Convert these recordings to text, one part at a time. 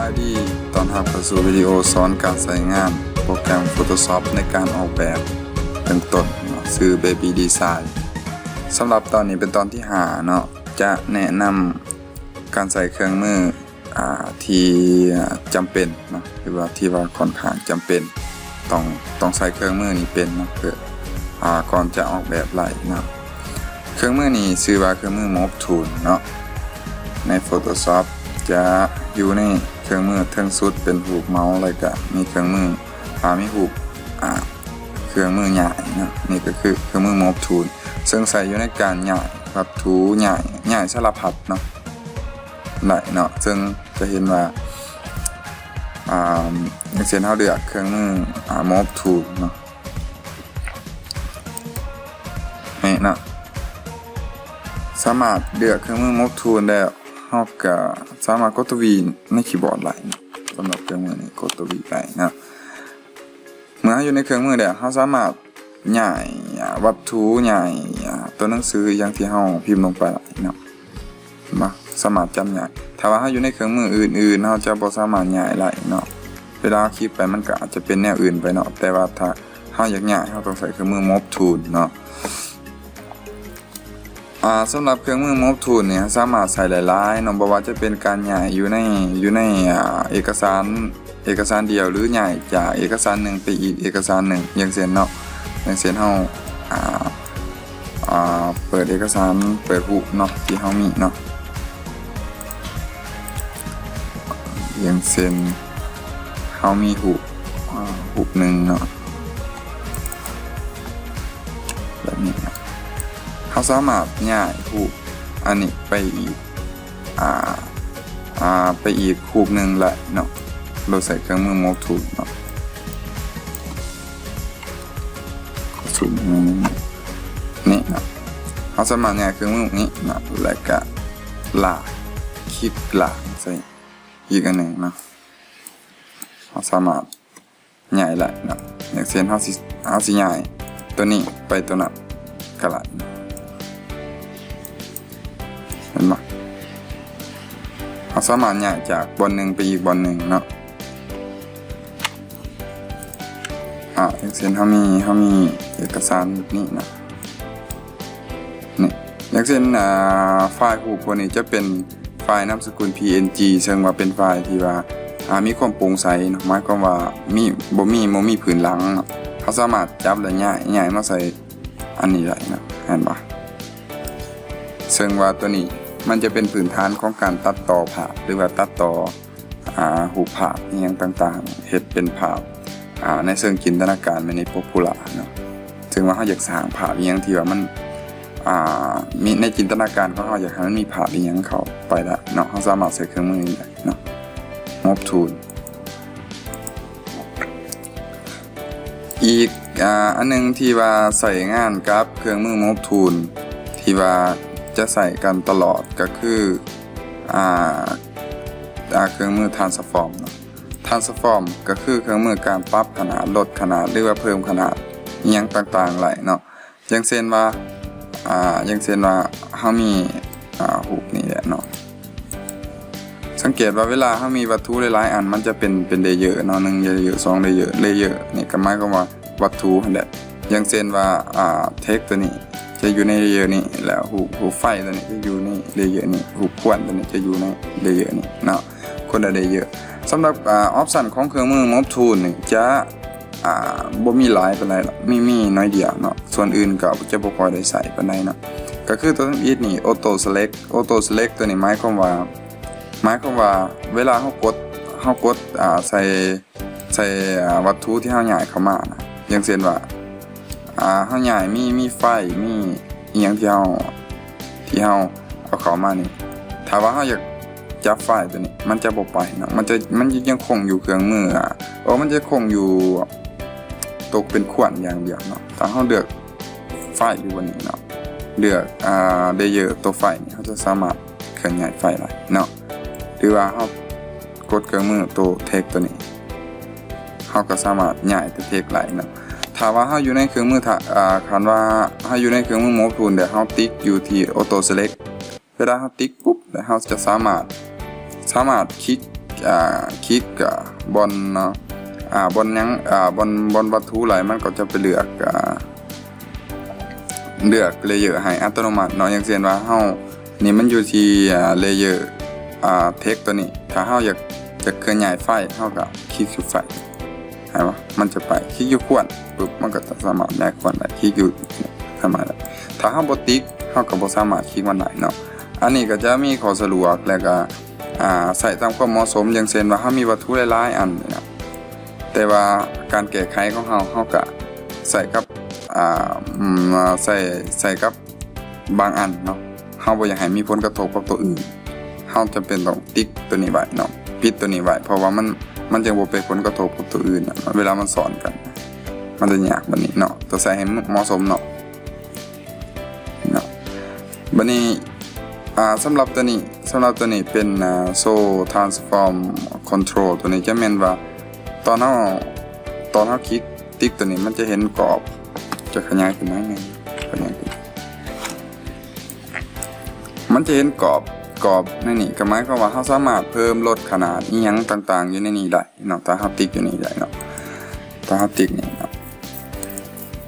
ສະບາຍດີ ຕ້ອນຮັບເຂົ້າສູ່ວິດີໂອສອນການໃຊ້ງານໂປຣແກຣມ Photoshop ໃນການອອກແບບເບື້ອງຕົ້ນເນາະ ຊື່ Baby Design. ສຳລັບຕອນນີ້ເປັນຕອນທີຫ້າເນາະ ຈະແນະນຳການໃຊ້ເຄື່ອງມື ອ່າ ທີ່ຈຳເປັນເນາະ ຫຼືວ່າທີ່ວ່າຂ້ອນຂ້າງຈຳເປັນ ຕ້ອງ ຕ້ອງໃຊ້ເຄື່ອງມືນີ້ເປັນເນາະ ເພື່ອ ອ່າ ກ່ອນຈະອອກແບບໄດ້ເນາະ. ເຄື່ອງມືນີ້ຊື່ວ່າເຄື່ອງມື Morph Tool ເນາະ ໃນ Photoshop ຈະຢູ່ໃນເຄື່ອງມືເທິງສຸດເປັນຮູບເມົາ ແລ້ວກະມີເຄື່ອງມື ອ່າ ມີຮູບ ອ່າ ເຄື່ອງມືຍ້າຍເນາະ. ນີ້ກໍຄືເຄື່ອງມື Morph Tool ເຊິ່ງໃຊ້ຢູ່ໃນການຍ້າຍວັດຖຸ ຍ້າຍ ຍ້າຍສາລະພັດເນາະ ໄດ້ເນາະ. ເຊິ່ງຈະເຫັນວ່າ ອ່າ ຢ່າງເຊັ່ນເຮົາເລືອກເຄື່ອງມື ອ່າ Morph Tool ເນາະ ນີ້ເນາະ ສາມາດເລືອກເຄື່ອງມື Morph Tool ແລ້ວ ເຮົາກໍສາມາດກົດຕົວ V ໃນຄີບອດໄດ້ເນາະ. ສຳລັບເຄື່ອງມືນີ້ ກົດຕົວ V ໄດ້ເນາະ. ເມື່ອເຮົາຢູ່ໃນເຄື່ອງມືແລ້ວ ເຮົາສາມາດຍ້າຍ ອ່າ ວັດຖຸ ຍ້າຍ ອ່າ ຕົວໜັງສື ອີ່ຫຍັງທີ່ເຮົາພິມລົງໄປໄດ້ເນາະ ເຫັນບໍ່? ສາມາດຈັບຍ້າຍ. ຖ້າວ່າເຮົາຢູ່ໃນເຄື່ອງມືອື່ນໆ ເຮົາຈະບໍ່ສາມາດຍ້າຍໄດ້ເນາະ. ເວລາຄລິກໄປມັນກໍອາດຈະເປັນແນວອື່ນໄປເນາະ ແຕ່ວ່າຖ້າເຮົາຢາກຍ້າຍ ເຮົາຕ້ອງໃຊ້ເຄື່ອງມື Morph Tool ເນາະ. ອ່າ ສຳລັບເຄື່ອງມື Morph Tool ນີ້ ເຮົາສາມາດໃຊ້ໄດ້ຫຼາຍເນາະ ບໍ່ວ່າຈະເປັນການຍ້າຍຢູ່ໃນ ຢູ່ໃນ ອ່າ ເອກະສານ ເອກະສານດຽວ ຫຼື ຍ້າຍຈາກເອກະສານໜຶ່ງໄປອີກເອກະສານໜຶ່ງ ຢ່າງເຊັ່ນເນາະ ຢ່າງເຊັ່ນເຮົາ ອ່າ ອ່າ ເປີດເອກະສານ ເປີດຮູບເນາະ ທີ່ເຮົາມີເນາະ ຢ່າງເຊັ່ນເຮົາມີຮູບ ອ່າ ຮູບໜຶ່ງເນາະ ແບບນີ້ເນາະ ເຮົາສາມາດຍ້າຍຮູບອັນນີ້ໄປອີກ ອ່າ ອ່າ ໄປອີກຮູບໜຶ່ງໄດ້ເນາະ ໂດຍໃຊ້ເຄື່ອງມື Morph Tool ເນາະ ສູງນີ້ເນາະ ເຮົາສາມາດຍ້າຍເຄື່ອງມືນີ້ເນາະ ແລ້ວກະລາກ ຄລິກລາກໃສ່ອີກອັນໜຶ່ງເນາະ ເຮົາສາມາດ ຍ້າຍໄດ້ເນາະ ຢ່າງເຊັ່ນເຮົາຊິ ເຮົາຊິຍ້າຍຕົວນີ້ໄປຕົວນັ້ນກໍໄດ້ ເຫັນບໍ່? ເຮົາສາມາດຍ້າຍຈາກບ່ອນໜຶ່ງໄປອີກບ່ອນໜຶ່ງເນາະ ອ່າ ຢ່າງເຊັ່ນເຮົາມີ ເຮົາມີເອກະສານແບບນີ້ເນາະ ນີ້ ຢ່າງເຊັ່ນ ອ່າ ໄຟລ໌ຮູບພວກນີ້ຈະເປັນໄຟລ໌ນາມສະກຸນ PNG ເຊິ່ງວ່າເປັນໄຟລ໌ທີ່ວ່າ ອ່າ ມີຄວາມໂປ່ງໃສເນາະ ໝາຍຄວາມວ່າມີ ບໍ່ມີ ບໍ່ມີພື້ນຫຼັງເນາະ ເຮົາສາມາດຈັບແລ້ວຍ້າຍ ຍ້າຍມາໃສ່ອັນນີ້ໄດ້ເນາະ ເຫັນບໍ່? ເຊິ່ງວ່າຕົວນີ້ມັນຈະເປັນພື້ນຖານຂອງການຕັດຕໍ່ພາບ ຫຼືວ່າຕັດຕໍ່ ອ່າ ຮູບພາບອີ່ຫຍັງຕ່າງໆ ເຮັດເປັນພາບ ອ່າ ໃນເຊີງຈິນຕະນາການ ແມ່ນໃນ Popular ເນາະ ເຊິ່ງວ່າເຮົາຢາກສ້າງພາບອີ່ຫຍັງທີ່ວ່າມັນ ອ່າ ມີໃນຈິນຕະນາການຂອງເຮົາ ຢາກໃຫ້ມັນມີພາບອີ່ຫຍັງເຂົ້າໄປໄດ້ເນາະ ເຮົາສາມາດໃຊ້ເຄື່ອງມືນີ້ໄດ້ເນາະ Morph Tool. ອີກ ອ່າ ອັນໜຶ່ງທີ່ວ່າໃຊ້ງານກັບເຄື່ອງມື Morph Tool ທີ່ວ່າຈະໃຊ້ກັນຕະຫຼອດກໍຄື ອ່າ ອ່າ ເຄື່ອງມື Transform ເນາະ Transform ກໍຄືເຄື່ອງມືການປັບຂະໜາດ ລົດຂະໜາດ ຫຼືວ່າເພີ່ມຂະໜາດອີ່ຫຍັງຕ່າງໆໄດ້ເນາະ ຢ່າງເຊັ່ນວ່າ ອ່າ ຢ່າງເຊັ່ນວ່າເຮົາມີ ອ່າ ຮູບນີ້ແຫຼະເນາະ ສັງເກດວ່າເວລາເຮົາມີວັດຖຸຫຼາຍໆອັນ ມັນຈະເປັນ ເປັນ layer ເນາະ ໜຶ່ງ layer ສອງ layer layer ນີ້ກໍໝາຍຄວາມວ່າວັດຖຸຫັ້ນແຫຼະ ຢ່າງເຊັ່ນວ່າ ອ່າ text ຕົວນີ້ຈະຢູ່ໃນ layer ນີ້ ແລ້ວຮູບ ຮູບໄຟຕົວນີ້ຈະຢູ່ໃນ layer ນີ້ ຮູບຄວັນຕົວນີ້ຈະຢູ່ໃນ layer ນີ້ເນາະ ຄົນລະ layer. ສຳລັບ ອ່າ option ຂອງເຄື່ອງມື Morph Tool ນີ້ຈະ ອ່າ ບໍ່ມີຫຼາຍປານໃດດອກ ມີ ມີໜ້ອຍດຽວເນາະ ສ່ວນອື່ນກໍຈະບໍ່ຄ່ອຍໄດ້ໃຊ້ປານໃດເນາະ ກໍຄືຕົວທຳອິດນີ້ Auto Select Auto Select ຕົວນີ້ໝາຍຄວາມວ່າ ໝາຍຄວາມວ່າເວລາເຮົາກົດ ເຮົາກົດ ອ່າ ໃສ່ ໃສ່ ອ່າ ວັດຖຸທີ່ເຮົາຍ້າຍເຂົ້າມານະ ຢ່າງເຊັ່ນວ່າ ອ່າ ເຮົາຍ້າຍ ມີ ມີໄຟລ໌ ມີອີ່ຫຍັງທີ່ເຮົາ ທີ່ເຮົາເອົາເຂົ້າມານີ້ ຖ້າວ່າເຮົາຢາກ ຈັບໄຟລ໌ຕົວນີ້ ມັນຈະບໍ່ໄປເນາະ ມັນຈະ ມັນຍັງຄົງຢູ່ເຄື່ອງມື ອ່າ ໂອ ມັນຈະຄົງຢູ່ຕົກເປັນຄວັນຢ່າງດຽວເນາະ ຖ້າເຮົາເລືອກໄຟລ໌ຢູ່ບ່ອນນີ້ເນາະ ເລືອກ ອ່າ layer ຕົວໄຟລ໌ນີ້ ເຮົາຈະສາມາດເຄື່ອນຍ້າຍໄຟລ໌ໄດ້ເນາະ ຫຼືວ່າເຮົາກົດເຄື່ອງມືຕົວ text ຕົວນີ້ ເຮົາກໍສາມາດຍ້າຍແຕ່ text ໄດ້ເນາະ ຖ້າວ່າເຮົາຢູ່ໃນເຄື່ອງມື ຖ້າ ອ່າ ຄັນວ່າເຮົາຢູ່ໃນເຄື່ອງມື Morph Tool ແລ້ວເຮົາຕິກຢູ່ທີ່ Auto Select ເວລາເຮົາຕິກປຸບ ແລ້ວເຮົາຈະສາມາດ ສາມາດຄລິກ ອ່າ ຄລິກ ອ່າ ບ່ອນ ອ່າ ບ່ອນຫຍັງ ອ່າ ບ່ອນ ບ່ອນວັດຖຸຫຼາຍ ມັນກໍຈະໄປເລືອກ ອ່າ ເລືອກເລເຢີໃຫ້ອັດຕະໂນມັດເນາະ. ຢ່າງເຊັ່ນວ່າເຮົາ ນີ້ມັນຢູ່ທີ່ ອ່າ ເລເຢີ ອ່າ ເທັກຕົວນີ້ ຖ້າເຮົາຢາກ ຢາກເຄື່ອນຍ້າຍໄຟລ໌ ເຮົາກໍຄລິກຢູ່ໄຟລ໌ ເຫັນບໍ່? ມັນຈະໄປ ຄລິກຢູ່ຂວ້ນປຶບ ມັນກໍຈະສາມາດຍ້າຍຂວ້ນໄດ້ ຄລິກຢູ່ ສາມາດ ຖ້າເຮົາບໍ່ຕິກ ເຮົາກໍບໍ່ສາມາດຄລິກມັນໄດ້ເນາະ. ອັນນີ້ກໍຈະມີຂໍ້ສະດວກ ແລ້ວກໍ ອ່າ ໃຊ້ຕາມຄວາມເໝາະສົມ ຢ່າງເຊັ່ນວ່າເຮົາມີວັດຖຸຫຼາຍໆອັນນີ້ນະ ແຕ່ວ່າການແກ້ໄຂຂອງເຮົາ ເຮົາກະໃສ່ກັບ ອ່າ ອືມ ໃສ່ ໃສ່ກັບບາງອັນເນາະ. ເຮົາບໍ່ຢາກໃຫ້ມີຜົນກະທົບກັບຕົວອື່ນ ເຮົາຈຳເປັນຕ້ອງຕິກຕົວນີ້ໄວ້ເນາະ ປິດຕົວນີ້ໄວ້ ເພາະວ່າມັນ ມັນຈະບໍ່ເປັນຜົນກະທົບກັບຕົວອື່ນນະ ເວລາມັນຊ້ອນກັນ ມັນຈະຍາກ. ບັດນີ້ເນາະ ຕ້ອງໃສ່ໃຫ້ເໝາະສົມເນາະ ເນາະ. ບັດນີ້ ອ່າ ສຳລັບຕົວນີ້ ສຳລັບຕົວນີ້ເປັນ ອ່າ Show Transform Control ຕົວນີ້ຈະແມ່ນວ່າ ຕອນເຮົາ ຕອນເຮົາຄລິກຕິກຕົວນີ້ ມັນຈະເຫັນກອບ ຈະຂະຫຍາຍຂຶ້ນໜ້ອຍໜຶ່ງ ຂະຫຍາຍຂຶ້ນ ມັນຈະເຫັນກອບ ກອບໃນນີ້ ກໍໝາຍຄວາມວ່າເຮົາສາມາດເພີ່ມລົດຂະໜາດອີ່ຫຍັງຕ່າງໆຢູ່ໃນນີ້ໄດ້ເນາະ ຖ້າເຮົາຕິກຢູ່ນີ້ໄດ້ເນາະ ຖ້າເຮົາຕິກນີ້ເນາະ.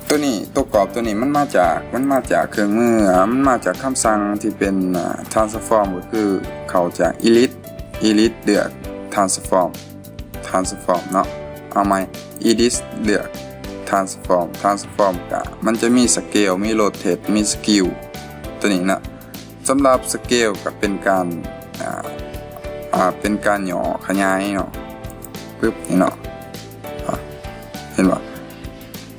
ຕົວນີ້ ຕົວກອບຕົວນີ້ມັນມາຈາກ ມັນມາຈາກເຄື່ອງມື ອ່າ ມັນມາຈາກຄຳສັ່ງທີ່ເປັນ ອ່າ transform ກໍຄືເຂົ້າຈາກ edit edit ເລືອກ transform transform ເນາະ ເອົາໃໝ່ edit ເລືອກ transform transform ກະມັນຈະມີ scale ມີ rotate ມີ skew ຕົວນີ້ເນາະ. ສຳລັບ scale ກໍເປັນການ ອ່າ ອ່າ ເປັນການຫຍໍ້ຂະຫຍາຍເນາະ ປຶບ ນີ້ເນາະ ອ່າ ເຫັນບໍ່?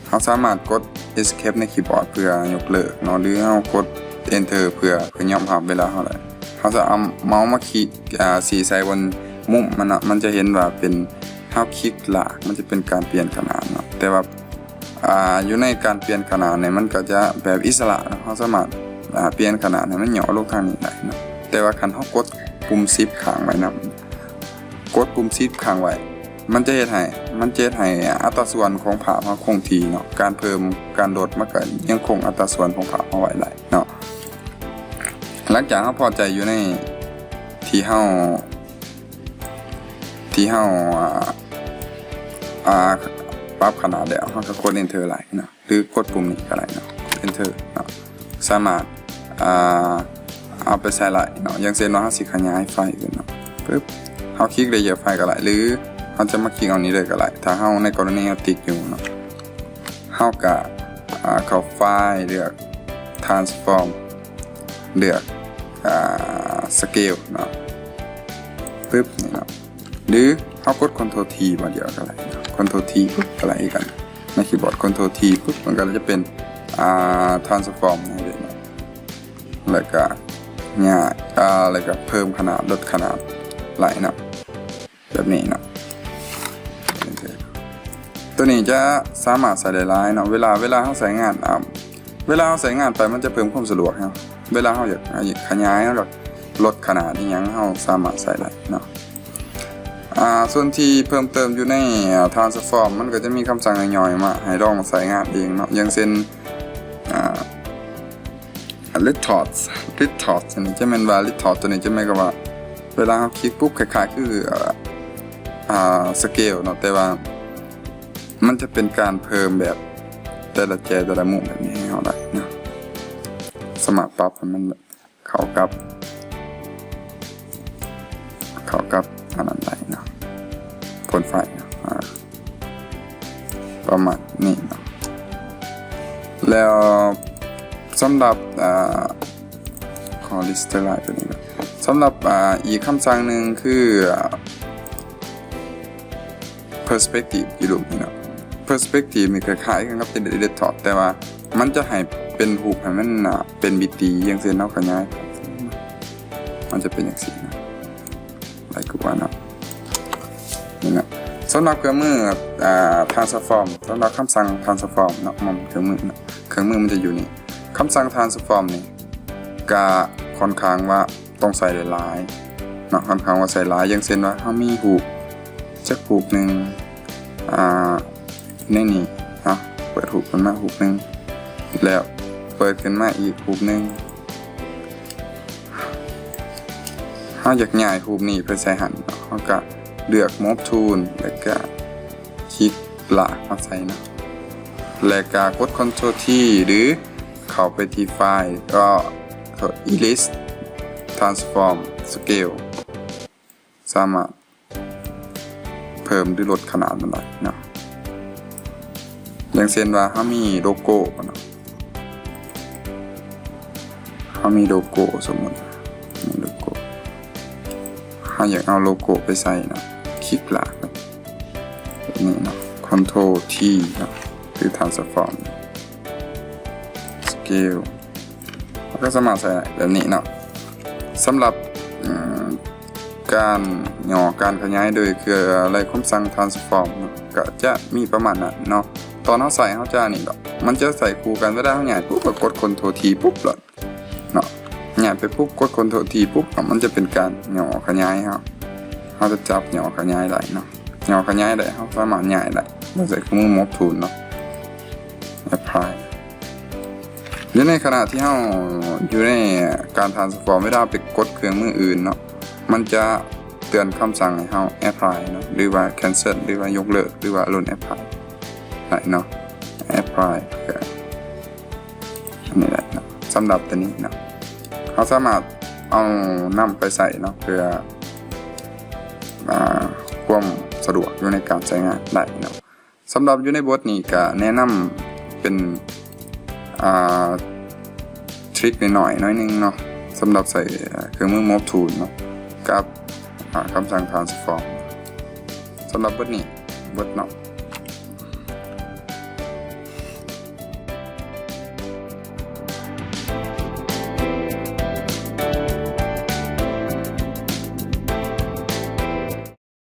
ເຮົາສາມາດກົດ Escape ໃນຄີບອດເພື່ອຍົກເລີກເນາະ ຫຼືເຮົາກົດ Enter ເພື່ອ ເພື່ອຍອມຮັບເວລາເຮົາໄດ້ ເຮົາຈະເອົາເມົາສ໌ມາຄລິກ ອ່າ ຊີ້ໃສ່ບົນມຸມມັນເນາະ ມັນຈະເຫັນວ່າເປັນ ເຮົາຄລິກລາກ ມັນຈະເປັນການປ່ຽນຂະໜາດເນາະ ແຕ່ວ່າ ອ່າ ຢູ່ໃນການປ່ຽນຂະໜາດນີ້ ມັນກໍຈະແບບອິດສະຫຼະເນາະ ເຮົາສາມາດ ອ່າ ປ່ຽນຂະໜາດໃຫ້ມັນຫຍໍ້ລົງທາງນີ້ໄດ້ເນາະ ແຕ່ວ່າຄັນເຮົາກົດປຸ່ມ Shift ຄ້າງໄວ້ນຳ ກົດປຸ່ມ Shift ຄ້າງໄວ້ ມັນຈະເຮັດໃຫ້ ມັນຈະເຮັດໃຫ້ອັດຕາສ່ວນຂອງພາບເຮົາຄົງທີ່ເນາະ ການເພີ່ມ ການລົດ ມັນກໍຍັງຄົງອັດຕາສ່ວນຂອງພາບເຮົາໄວ້ໄດ້ເນາະ. ຫຼັງຈາກເຮົາພໍໃຈຢູ່ໃນທີ່ເຮົາ ທີ່ເຮົາ ອ່າ ອ່າ ປັບຂະໜາດແລ້ວ ເຮົາກໍກົດ Enter ໄດ້ເນາະ ຫຼືກົດປຸ່ມນີ້ກໍໄດ້ເນາະ Enter ເນາະ ສາມາດ ອ່າ ເອົາໄປໃສ່ໄດ້ເນາະ ຢ່າງເຊັ່ນວ່າເຮົາຊິຂະຫຍາຍໄຟລ໌ຂຶ້ນເນາະ ປຶບ ເຮົາຄລິກ Layer ໄຟລ໌ກໍໄດ້ ຫຼືເຮົາຈະມາຄລິກເອົານີ້ເລີຍກໍໄດ້ ຖ້າເຮົາ ໃນກໍລະນີເຮົາຕິກຢູ່ເນາະ ເຮົາກໍ ອ່າ ເຂົ້າໄຟລ໌ ເລືອກ Transform ເລືອກ ອ່າ Scale ເນາະ ປຶບ ນີ້ເນາະ ຫຼືເຮົາກົດ Ctrl T ບາດດຽວກໍໄດ້ Ctrl T ປຶບ ກໍໄດ້ຄືກັນ ໃນຄີບອດ Ctrl T ປຶບ ມັນກໍຈະເປັນ ອ່າ Transform ໃຫ້ເລີຍເນາະ ແລ້ວກໍຫຍ້າຍ ອ່າ ແລ້ວກໍເພີ່ມຂະໜາດ ລົດຂະໜາດໄດ້ເນາະ ແບບນີ້ເນາະ ຕົວນີ້ຈະສາມາດໃຊ້ໄດ້ຫຼາຍເນາະ ເວລາ ເວລາເຮົາໃຊ້ງານ ອ່າ ເວລາເຮົາໃຊ້ງານໄປ ມັນຈະເພີ່ມຄວາມສະດວກເຮົາ ເວລາເຮົາຢາກ ຢາກຂະຫຍາຍ ເຮົາຢາກລົດຂະໜາດອີ່ຫຍັງ ເຮົາສາມາດໃຊ້ໄດ້ເນາະ. ອ່າ ສ່ວນທີ່ເພີ່ມເຕີມຢູ່ໃນ ອ່າ Transform ມັນກໍຈະມີຄຳສັ່ງຍ່ອຍໆມາໃຫ້ລອງໃຊ້ງານເອງເນາະ ຢ່າງເຊັ່ນ ອ່າ Retort Retort ອັນນີ້ຈະແມ່ນວ່າ Retort ຕົວນີ້ຈະແມ່ນກັບວ່າ ເວລາເຮົາຄລິກປຸບ ຄ້າຍໆຄື ອ່າ Scale ເນາະ ແຕ່ວ່າ ມັນຈະເປັນການເພີ່ມແບບແຕ່ລະແຈ ແຕ່ລະມຸມແບບນີ້ໃຫ້ເຮົາໄດ້ເນາະ ສາມາດປັບໃຫ້ມັນເຂົ້າກັບ ເຂົ້າກັບອັນນັ້ນໄດ້ເນາະ ໂຄມໄຟເນາະ ອ່າ ປະມານນີ້ເນາະ ແລ້ວສຳລັບ ອ່າ ຂໍ Restore ຕົວນີ້ເນາະ ສຳລັບ ອ່າ ອີກຄຳສັ່ງໜຶ່ງຄື ອ່າ Perspective ຢູ່ຮູບນີ້ເນາະ Perspective ນີ້ຄ້າຍໆກັນກັບ Retort ແຕ່ວ່າມັນຈະໃຫ້ເປັນຮູບໃຫ້ມັນ ອ່າ ເປັນມິຕິ ຢ່າງເຊັ່ນເຮົາຂະຫຍາຍ ມັນຈະເປັນຈັ່ງຊີ້ນະ ຫຼາຍກວ່າເນາະ ນີ້ນະ ສຳລັບເຄື່ອງມື ອ່າ Transform ສຳລັບຄຳສັ່ງ Transform ເນາະ ມັນເຄື່ອງມືເນາະ ເຄື່ອງມືມັນຈະຢູ່ນີ້ ຄຳສັ່ງ Transform ນີ້ກະຄ່ອນຂ້າງວ່າ ຕ້ອງໃສ່ຫຼາຍໆເນາະ ຄ່ອນຂ້າງວ່າໃສ່ຫຼາຍ ຢ່າງເຊັ່ນວ່າເຮົາມີຮູບຈັກຮູບໜຶ່ງ ອ່າ ໃນນີ້ເນາະ ເປີດຮູບຂຶ້ນມາຮູບໜຶ່ງ ແລ້ວເປີດຂຶ້ນມາອີກຮູບໜຶ່ງ ເຮົາຢາກຍ້າຍຮູບນີ້ໄປໃສ່ຫັ້ນເນາະ ເຮົາກະ ເລືອກ Move Tool ແລ້ວກະຄລິກລາກມາໃສ່ເນາະ ແລ້ວກະກົດ Ctrl T ຫຼືເຂົ້າໄປທີ່ໄຟລ໌ ກໍ Erase Transform Scale ສາມາດເພີ່ມ ຫຼື ລົດຂະໜາດມັນໄດ້ເນາະ. ຢ່າງເຊັ່ນວ່າເຮົາມີໂລໂກ້ເນາະ ເຮົາມີໂລໂກ້ ສົມມຸດມີໂລໂກ້ ເຮົາຢາກເອົາໂລໂກ້ໄປໃສ່ເນາະ ຄລິກລາກແບບນີ້ເນາະ Ctrl T ເນາະ ຫຼື Transform Scale ເຮົາກໍສາມາດໃສ່ໄດ້ແບບນີ້ເນາະ. ສຳລັບ ເອີ ການຫຍໍ້ ການຂະຫຍາຍໂດຍເຄື່ອໄລ່ຄຳສັ່ງ Transform ເນາະ ກໍຈະມີປະມານນັ້ນເນາະ. ຕອນເຮົາໃສ່ ເຮົາຈະນີ້ດອກ ມັນຈະໃສ່ຄູ່ກັນ ເວລາເຮົາຍ້າຍປຸບ ກໍກົດ Ctrl T ປຸບໂລດເນາະ ຍ້າຍໄປປຸບ ກົດ Ctrl T ປຸບ ມັນຈະເປັນການຫຍໍ້ຂະຫຍາຍເຮົາ ເຮົາຈະຈັບຫຍໍ້ຂະຫຍາຍໄດ້ເນາະ ຫຍໍ້ຂະຫຍາຍໄດ້ ເຮົາສາມາດຍ້າຍໄດ້ ໂດຍໃຊ້ເຄື່ອງມື Move Tool ເນາະ Apply. ຢູ່ໃນຂະນະທີ່ເຮົາຢູ່ໃນການ Transform ເວລາໄປກົດເຄື່ອງມືອື່ນເນາະ ມັນຈະເຕືອນຄຳສັ່ງໃຫ້ເຮົາ Apply ເນາະ ຫຼືວ່າ Cancel ຫຼືວ່າຍົກເລີກ ຫຼືວ່າ Run Apply ໄດ້ເນາະ Apply ເພື່ອ ອັນນີ້ແຫຼະເນາະ ສຳລັບຕົວນີ້ເນາະ ເຮົາສາມາດເອົານຳໄປໃຊ້ເນາະ ເພື່ອ ອ່າ ຄວາມສະດວກຢູ່ໃນການໃຊ້ງານໄດ້ເນາະ. ສຳລັບຢູ່ໃນບົດນີ້ກະແນະນຳເປັນ ອ່າ ທຣິກນ້ອຍໆ ໜ້ອຍໜຶ່ງເນາະ ສຳລັບໃຊ້ເຄື່ອງມື Move Tool ເນາະ ກັບ ອ່າ ຄຳສັ່ງ Transform ສຳລັບບົດນີ້ ບົດເນາະ.